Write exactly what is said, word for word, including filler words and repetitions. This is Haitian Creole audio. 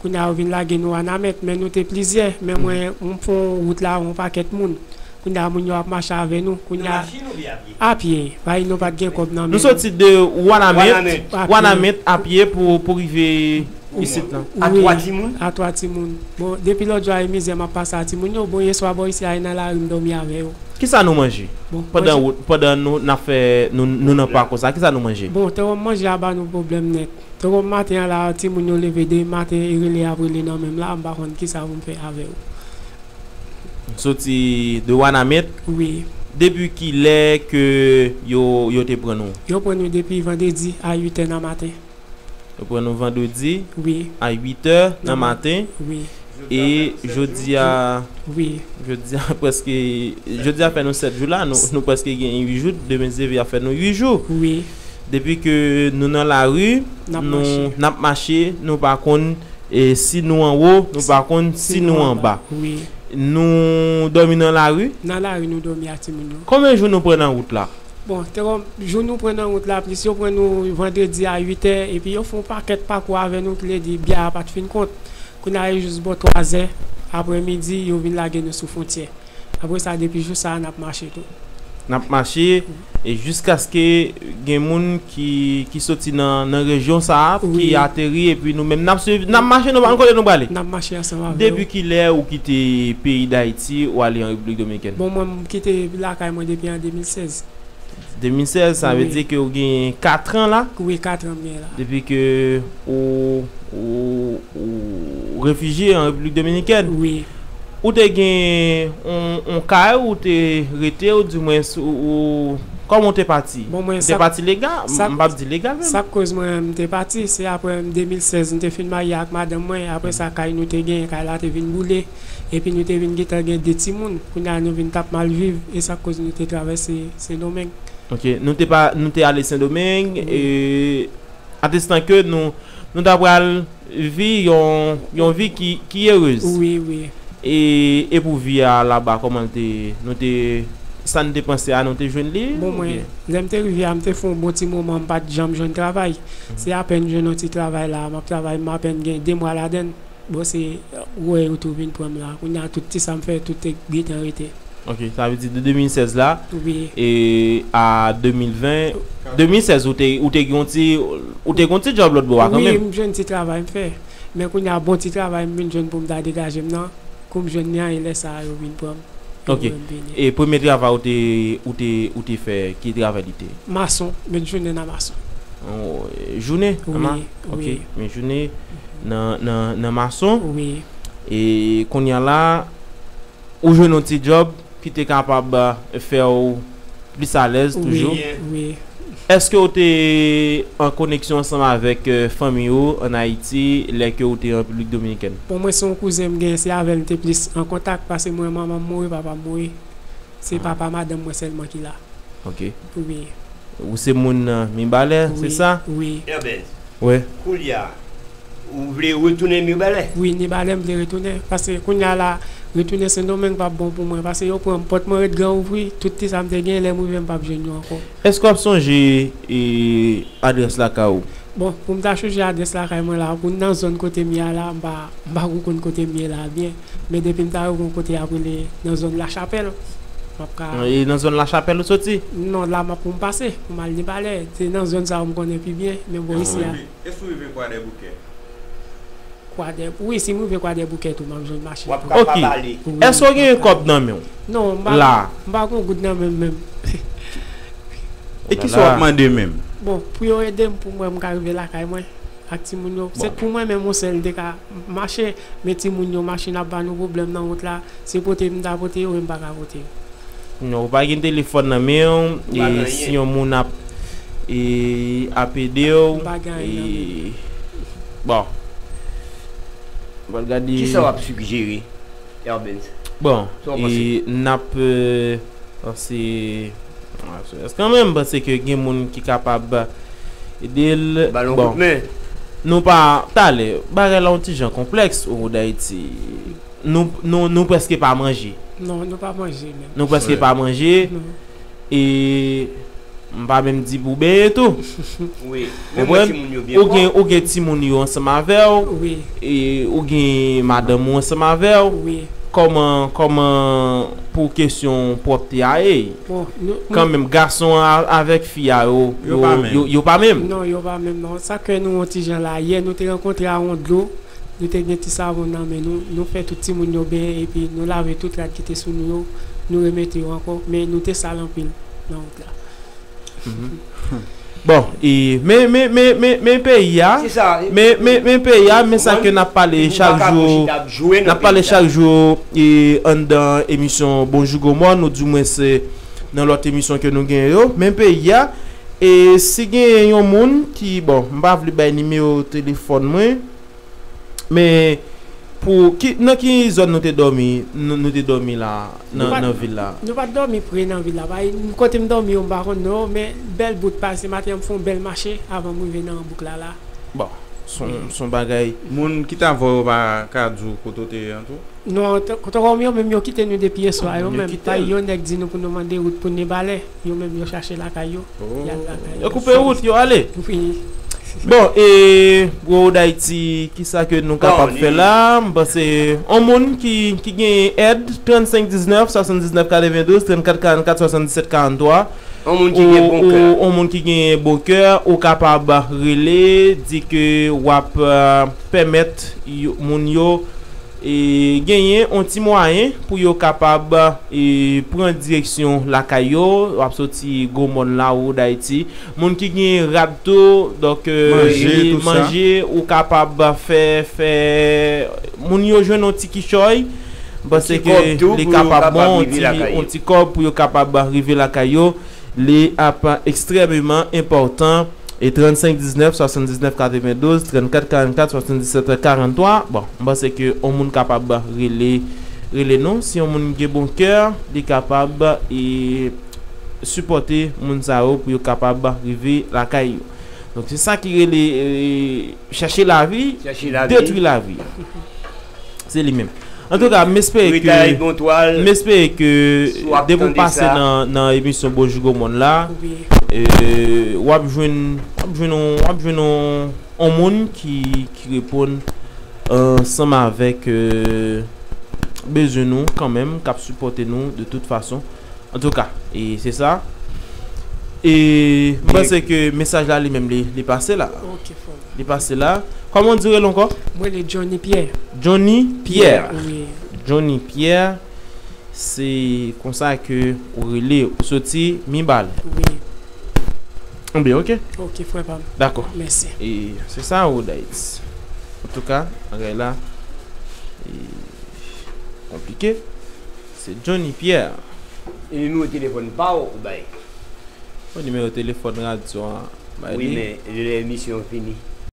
Kounye a yo vin lage nou Wanament, men nou te plizyè, men mwen, m fè yon wout la, yon pakèt moun. Kounye a moun yo ap mache avè nou. Kounye a, a pye, paske nou pa t gen kòb nan men nou. Nou soti de Wanament, Wanament a pye pou, pou rive isit la. A twa timoun? A twa timoun. Bon, depi lòt jou a e mizè m ap pase a timoun yo. Bon, yèswa bò isi a e nan lari m dòmi avè yo. Kisa nou manje? Bon, pandan manje wout, pandan nou, n ap fè, nou, nou nan pako sa, kisa nou manje? Bon, te wè manje a ba nou pwoblèm nèt. Te wè maten an la, timoun yo leve de maten, e rele ap rele nan men m la, m pa konn kisa pou m fè avè yo. Soti de Wanament? Wi. Depi kilè ke yo, yo te pran nou? Yo pran nou depi vandredi a uit è nan maten. Yo pran nou vandredi a uit è nan maten. Wi. E jodi a, wi, jodi a prèske, jodi a fè nou sèt jou la, nou, nou prèske gen uit jou, demen se vye a fè nou uit jou. Wi. Depi ke nou nan lari, n ap mache, nou pa konn e si nou anwo, nou pa konn si nou anba. Wi. Nou dòmi nan lari? Nan lari nou dòmi a timoun yo. Konbyen jou nou pran nan wout la? Bon, te wè, jou nou pran nan wout la, plis yo pran nou vandredi a uit è, epi yo fè yon pakèt pakou avè nou, ki vle di byè a pa t fin kont. Kounye a, e jis bò twa zè aprèmidi, yo vin lage nou sou fwontyè. Apre sa, depi jou sa a, n ap mache tou. N ap mache, e jiskaske gen moun ki, ki soti nan, nan rejyon sa a, ki ateri, epi nou menm, n ap swiv, n ap mache, nou pa konn kote nou prale. N ap mache ansanm avè yo. Depi kilè ou kite peyi Dayiti, ou ale an Repiblik Dominikèn? Bon, mwen, m kite lakay mwen depi an de mil sèz. De mil sèz, sa vle di ke ou gen kat an la? Wi, kat an m gen la. Depi ke ou, ou, ou refijye an Repiblik Dominikèn? Wi. Ou te gen yon, yon kay ou te rete, ou di mwen, ou, ou, kòman ou te pati? Bon, mwen, ou te pati legal? M p ap di legal menm. Sa k koz mwen, m te pati, se aprè de mil sèz, m te fin marye ak madanm mwen, apre sa, kay nou te gen, kay la te vin boule. Epi nou te vin gentan gen de timoun. Kounye a nou vin t ap mal viv, e sa k koz nou te travèse Sendomeng. Ok, nou te pa, nou te ale Sendomeng, e, atestan ke nou, nou ta pral vi yon, yon vi ki, ki erez. Wi, wi. E, e pou vi a laba, kòman l te, nou te, sa n te panse a, nou te jwenn li? Bon, mwen, lè m te rive a, m te fè yon bon ti moman, m pa t janm jwenn travay. Se apèn jwenn yon ti travay la, m ap travay, m apèn gen de mwa ladann. Bon, se, wè, yo tou vin pran m la. Kounye a, tout ti sa m fè, tout te gentan rete. Ok, sa vle di de de mil sèz la, wi, e a de mil ven, de mil sèz, ou te, ou te gen yon ti, ou te gen yon ti djòb lòt bò a kanmenm? Wi, m jwenn ti travay m fè. Men kounye a, bon ti travay m vin jwenn pou m ta degaje m nan. Kou m jwenn li an, e lè sa a, yo vin pran m. Ok. E premye travay ou te, ou te, ou te fè, ki travay li te? Mason, met jounen nan mason. Oh, jounen? Wi, wi. Ok, met jounen nan, nan, nan mason. Wi. E kounye a la, ou jwenn yon ti djòb ki te kapab, eh, fè w plis alèz toujou? Wi, wi. Èske w te an koneksyon ansanm avèk, eh, fanmi w ann Ayiti lè ke w te an Repiblik Dominikèn? Bon, mwen se yon kouzen m gen, se avè l m te plis an kontak, paske mwen, manman m mouri, papa m mouri. Se papa madanm mwen sèlman ki la. Ok. Wi. Ou se moun, eh, Mibalè, se sa? Wi. Wi. Koulye a, ou vle retounen Mibalè? Wi, Mibalè m vle retounen. Paske kounye a la, retounen Sendomeng p ap bon pou mwen. Paske yo pran m, pòt mwen ret gran ouvri, tout ti sa m te gen, lè m rive m p ap jwenn yo ankò. Èske w ap sonje, e, adrès lakay ou? Bon, pou m ta chanje adrès lakay mwen la, pou nan zòn kote m ye a la, m pa, m pa ko konn kote m ye la byen. Men depi m ta rive yon kote y ap rele nan zòn Lachapèl, m ap ka... E nan zòn Lachapèl ou soti? Non, la m ap pou m pase, pou m al Mibalè. Se nan zòn sa yo m konnen pi byen, men bò isi a. Èske ou rive Kwadèboukè? Kwadè, wi, si m rive Kwadèboukè tou, m ap jwenn machin tou. W ap ka pa bale. Wi. Èske w gen kòb nan men w? Non, m pa, m pa gen yon goud nan men m menm. E kisa w ap mande menm? Bon, pou yo ede m, pou mwen, m ka rive lakay mwen ak timoun yo. Se pou mwen menm yon sèl m te ka mache, men timoun yo, machin ap ba nou pwoblèm nan wout la. Se pote m ta pote yo, men m pa ka pote yo. Non, ou pa gen telefòn nan men w, e si yon moun ap, e, ap ede w, e, bon. Ou pral gade. Kisa w ap sigjere, Herbens? Bon, e, n ap, e, panse, kanmenm, m panse ke gen moun ki kapab ede l. Ba l yon kout men. Nou pa, talè, bagay la yon ti jan konplèks o Dayiti. Nou, nou, nou prèske pa manje. Non, nou pa manje menm. Nou prèske pa manje. Non. E M pa menm di pou benyen tou. Wi. Ou konprann? Ou gen, ou gen timoun yo ansanm avè w. Wi. E ou gen madanm ou ansanm avè w. Wi. Kòman, kòman pou kesyon pwòpte a ye? Bon, nou, nou kanmenm, gason an avèk fi a yo, yo, yo pa menm. Yo, yo pa menm. Non, yo pa menm, non. Sa ke nou yon ti jan la, yè, nou te rankontre a yon dlo, nou te gen ti savon nan men nou, nou fè tout timoun yo benyen, epi nou lave tout rad ki te sou nou yo, nou remete yo ankò, men nou te sal anpil nan wout la. Mhm. Bon, e, men, men, men, men, men peyi a, men, men, men peyi a, men sa ke n ap pale chak jou, n ap pale chak jou, e, anndan emisyon Bonjou Granmòn, ou di mwen se nan lòt emisyon ke nou gen yo, men peyi a, e si gen yon moun ki, bon, m pa vle bay nimewo telefòn mwen, men pou ki, nan ki zòn nou te dòmi, nou, nou te dòmi la, nan, nan vil la? Nou pa t dòmi pre nan vil la. Bay, kote m dòmi yo, m pa konn non, men bèl bout pase maten an, m fè yon bèl mache avan m rive nan bouk la la. Bon, son, son bagay. Moun ki t avè w yo pa ka di w kote w te ye an tou? Non, t-, kote w yo menm, yo kite nou depi yè swa, yo menm. Bay, yon nèg di nou pou nou mande wout pou Nebalè. Yo menm, yo chache lakay yo. Oh. Y al lakay yo. Yo koupe wout, yo ale. Wi. Bon, e, Gwo Wood Ayiti, kisa ke nou kapab fè la? M panse, on moun ki, ki gen èd, trannsenk diznèf, swasanndiznèf katrevendouz, trannkat karannkat, swasanndisèt karanntwa. On moun ki gen bon kè. Ou, ou, on moun ki gen bon kè, ou kapab rele, di ke w ap, eh, pèmèt yo, moun yo, e genyen on ti mwayen pou yo kapab, e, pran direksyon lakay yo, w ap soti Gwo Mòn la, Wood Ayiti. Moun ki gen rad tou, donk, e, manje, tout sa. Manje, ou kapab fè, fè moun yo jwenn on ti kichòy. M panse ke li kapab bon, on ti, on ti kòb pou yo kapab rive lakay yo. Li ap ekstrèmeman enpòtan. E trannsenk diznèf, swasanndiznèf katrevendouz, trannkat karannkat, swasanndisèt karanntwa. Bon, m panse ke on moun kapab rele, rele nou. Si on moun gen bon kè, li kapab, e, sipòte moun sa yo pou yo kapab rive lakay yo. Donk, se sa ki rele, e, chèche lavi, detwi lavi. Se li menm. Antouka, m espere ke, m espere ke depi w pase nan, nan emisyon Bonjou Gwo Mòn la, e, w ap jwenn, w ap jwenn on, w ap jwenn on, on moun ki, ki reponn, e, ansanm avèk, e, bezwen nou kanmenm, k ap sipòte nou de tout fason. Antouka, e se sa. E m panse ke mesaj la li menm li, li pase la. Ok, frè m. Li pase la. Kòman w di w rele ankò? Mwen rele Johnny Pierre. Johnny Pierre. Wi. Johnny Pierre, se konsa ke ou rele, ou soti Mibalè. Wi. Ebyen, ok. Ok, frè pa m. Dakò. Mèsi. E se sa, Wood Ayiti. Antouka, bagay la, e, konplike. Se Johnny Pierre. E nimewo telefòn pa w ou bay? Bon, nimewo telefòn radyo an, bay li. Wi, men lè emisyon an fini.